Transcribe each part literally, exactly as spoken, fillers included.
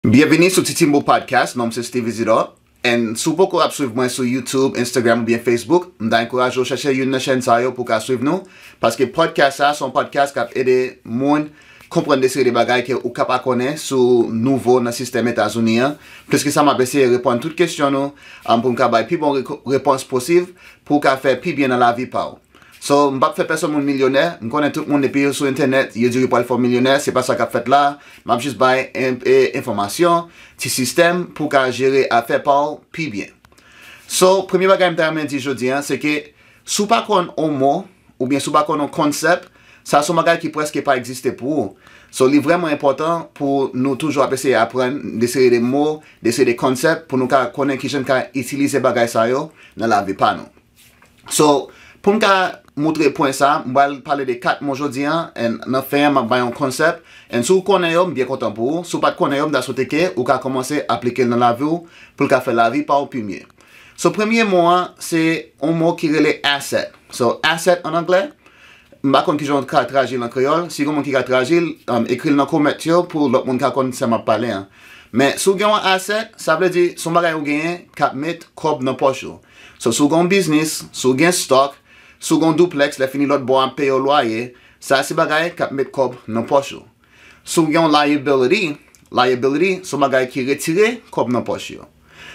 Byenvini sou Titimbo Podcast, non m se Steve Isidore. And si w poko ap swiv mwen sou YouTube, Instagram oubyen Facebook, m ta ankouraje w chèche youn nan chèn sa yo pou w ka swiv nou, paske podcast sa se yon podcast k ap ede moun konprann de seri de bagay ke ou ka pa konnen si w nouvo nan sistèm Etazini an. Plis ke sa, m ap eseye reponn tout kesyon nou, um, pou m ka bay pi bon reko- repons posib pou w ka fè pi byen nan lavi pa w. So, m p ap fè pèsonn moun milyonè. M konnen tout moun, depi yo sou entènèt, yo di yo pral fè w milyonè. Se pa sa k ap fèt la. M ap jis bay en- e- enfòmasyon, ti sistèm pou w ka jere afè pa w pi byen. So, premye bagay m ta renmen di jodi a, se ke si w pa konn on mo, oubyen si w pa konn on konsèp, sa se yon bagay ki prèske pa egziste pou ou. So, li vrèman enpòtan pou nou toujou ap eseye aprann de seri de mo, de seri de konsèp, pou nou ka konnen kijan n ka itilize bagay sa yo nan lavi pa nou. So, pou m ka moutre pwen sa, m pral pale de kat mo jodi a, and nan fen an, m ap bay yon konsèp. And si w konnen yo, m byen kontan pou ou. Si w pa t konnen yo, m ta swete ke ou ka kòmanse aplike l nan lavi w pou l ka fè lavi pa w pi mye. So, premye mo an, se yon mo ki rele asset. So, asset an anglè, m pa konn kijan w ka tradui l an kreyòl. Si gen moun ki ka tradui l, um, ekri l nan kòmantè yo pou lòt moun ka konn sa m ap pale an. Men, si w gen yon asset, sa vle di se yon bagay ou genyen k ap met kòb nan pòch ou. So, si w gen yon biznis, si w gen stock, si w gen yon duplex, lè fini lòt bò a ap peye w lwaye, sa se bagay k ap met kòb nan pòch ou. Si w gen yon liability, liability se yon bagay ki retire kòb nan pòch yo.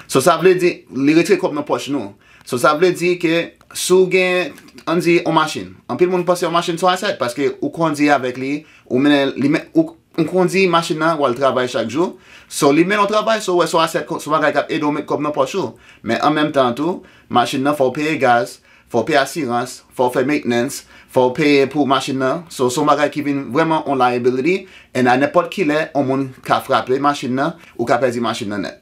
So, sa vle di, li retire kòb nan pòch nou. So, sa vle di ke si w gen, ann di, yon machin, anpil moun panse yon machin se yon asset, paske ou kondi avèk li, ou mennen, li men, ou, ou kondi machin nan, w al travay chak jou. So, li mennen w travay, so, w wè se yon asset, se yon bagay k ap ede w met kòb nan pòch ou. Men an menm tan tou, machin nan fò w peye gaz, fò w peye asirans, fò w fè maintenance, fò w peye pou machin nan. So, se yon bagay ki vin vrèman on liability, and a nenpòt ki lè, on moun ka frape machin nan, ou ka pèdi machin nan nèt.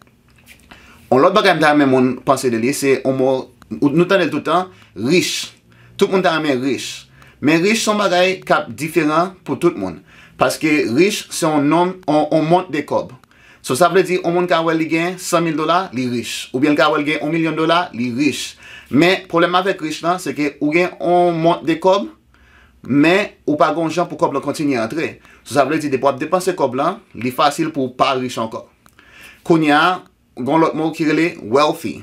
On lòt bagay m ta renmen moun panse de li, se on mo, nou tande l tout tan, rich. Tout moun ta renmen rich. Men rich se on bagay k ap diferan pou tout moun. Paske rich se on nonm, on, on mont de kòb. So, sa vle di, on moun ka wè li gen san mil dola, li rich. Oubyen l ka wè l gen on milyon dola, li rich. Men, pwoblèm avèk rich lan, se ke ou gen on mont de kòb, men ou pa gen on jan pou kòb lan kontinye antre. So, sa vle di, depi w ap depanse kòb lan, li fasil pou w pa rich ankò. Kounye a, gen yon lòt mo ki rele wealthy.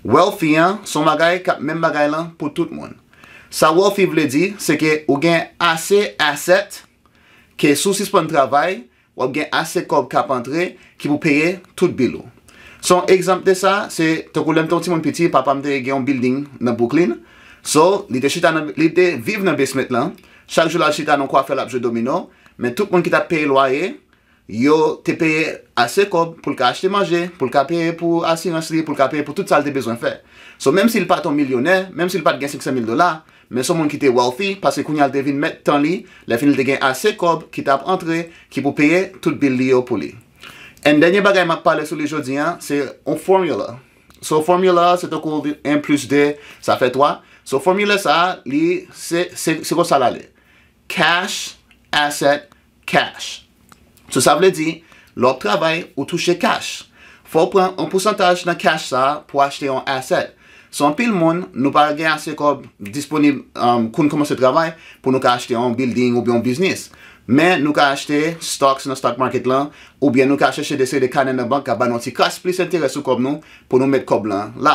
Wealthy an, se yon bagay k ap menm bagay lan pou tout moun. Sa wealthy vle di, se ke ou gen ase asset ke si w sispann travay, w ap gen ase kòb k ap antre ki pou peye tout bil ou. So, yon egzanp de sa, se tankou lè m te yon timoun piti, papa m te gen yon building nan Brooklyn. So, li te chita nan, li te viv nan basement lan. Chak jou l al chita nan kwafè, l ap jwe domino. Men tout moun ki t ap peye lwaye, yo te peye ase kòb pou l ka achte manje, pou l ka peye pou asirans li, pou l ka peye pou tout sa l te bezwen fè. So, menm si l pa t yon milyonè, menm si l pa t gen senk san mil dola, men se yon moun ki te wealthy, paske kounye a l te vin mèt tan li, lè fini l te gen ase kòb ki t ap antre, ki pou peye tout bil li yo pou li. And dènye bagay m ap pale sou li jodi a, se yon formula. So, formula, se tankou un plus deux, sa fè twa. So, formula sa, li, se, se, se konsa l ale. Cash, asset, cash. So, sa vle di, lè w ap travay, ou touche cash. Fò w pran yon pousantaj nan cash sa a pou w achte yon asset. So, anpil moun, nou pa gen ase kòb disponib, um, kou n kòmanse travay, pou nou ka achte yon building oubyen yon biznis. Men, nou ka achte stocks nan stock market lan, oubyen nou ka chèche de seri de kanè nan bank k ap ba nou yon ti kras plis enterè sou kòb nou, pou nou met kòb lan la.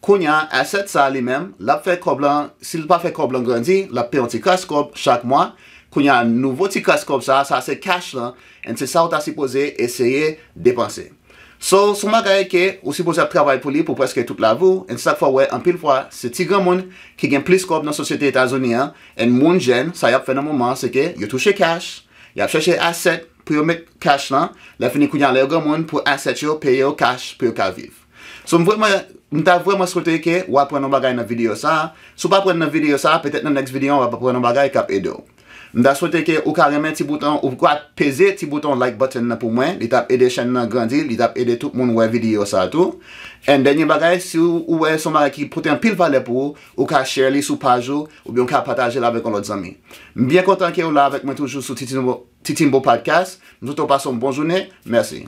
Kounye a, asset sa a li menm, l ap fè kòb lan, si l pa fè kòb lan grandi, l ap peye yon ti kras kòb chak mwa. Kounye a, nouvo ti kras kòb sa a, sa se cash lan, and se sa w ta sipoze eseye depanse. So, se yon bagay ke ou sipoze ap travay pou li pou prèske tout lavi w, and se sa k fè w wè anpil fwa, se ti granmoun ki gen plis kòb nan sosyete Etazini an, and moun jèn, sa y ap fè nan moman an, se ke yo touche cash, y ap chèche asset pou yo met cash lan, lè fini kounye a, lè yo granmoun, pou asset yo peye yo cash pou yo ka viv. So, m vrèman, m ta vrèman swete ke w aprann yon bagay nan videyo sa a. Si w pa aprann nan videyo sa a, petèt nan next videyo an, w ap aprann yon bagay k ap ede w. M ta swete ke ou ka renmen ti bouton, ou ka peze ti bouton like button nan pou mwen. Li t ap ede chèn nan grandi, li t ap ede tout moun wè videyo sa a tou. And dènye bagay, si w, ou wè se yon bagay ki pote anpil valè pou ou, ou ka share li sou paj ou, oubyen ou ka pataje l avèk yon lòt zanmi. M byen kontan ke w la avèk mwen toujou sou Titimbo, Titimbo Podcast. M swete w pase yon bon jounen. Mèsi.